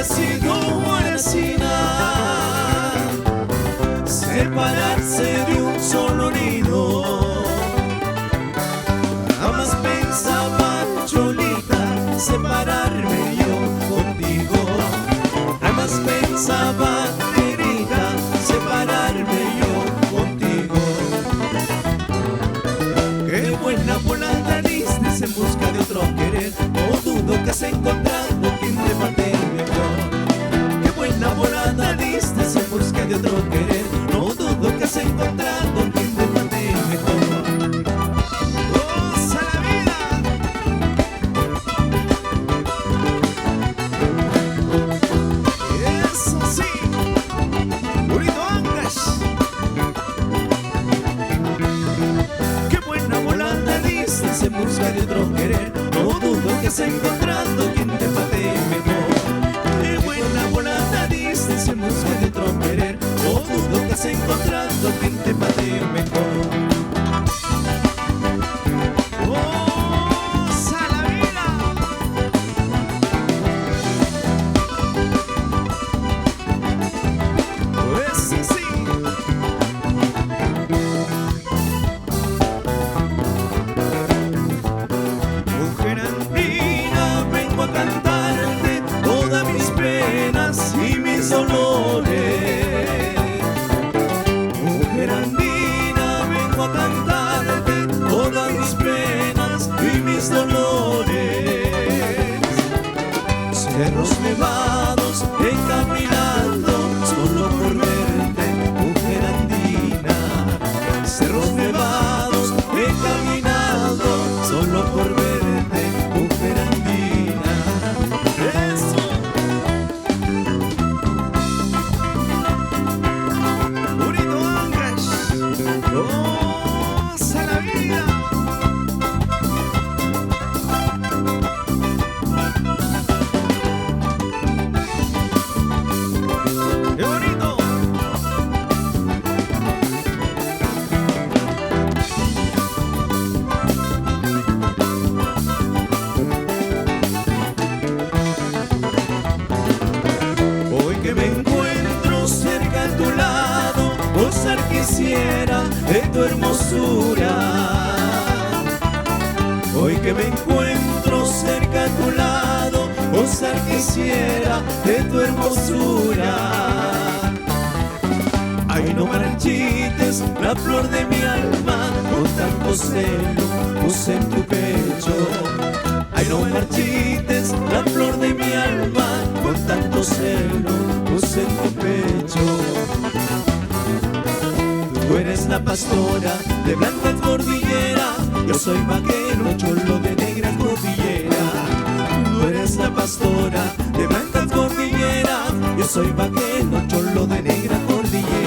Sido huaracina, separarse de un solo nido. Jamás pensaba, cholita, separarme yo contigo. Jamás pensaba, querida, separarme yo contigo. Qué buena volada diste en busca de otro querer. No dudo que has encontrado quien te mate mejor. Qué buena volada diste en busca de otro querer. No dudo que has encontrado quien te mate mejor. ¡Goza la vida! ¡Eso sí! ¡Purito Ancash! ¡Qué buena volada diste en busca de otro querer! No dudo que has encontrado quien te patee mejor. ¡Qué buena volada diste en busca de otro querer! No dudo que has encontrado quien te patee mejor. ¡Goza la vida! ¡Eso sí! Mujer andina, vengo a cantarte todas mis penas y mis dolores. Mujer andina, vengo a cantarte todas mis penas y mis dolores. Cerros nevados he caminado solo por verte, mujer andina. Cerros nevados he caminado solo por verte, mujer andina. ¡Eso! ¡Purito Ancash! ¡Goza la vida! ¡Qué bonito! Hoy que me encuentro cerca a tu lado, gozar quisiera de tu hermosura. Hoy que me encuentro cerca a tu lado, gozar quisiera de tu hermosura. Ay, no marchites la flor de mi alma, con tanto celo puse en tu pecho. Ay, no marchites la flor de mi alma, con tanto celo puse en tu pecho. Tú eres la pastora de blancas cordilleras, yo soy vaquero, cholo de negras cordilleras. Tú eres la pastora de blancas cordilleras, yo soy vaquero, cholo de negra cordillera.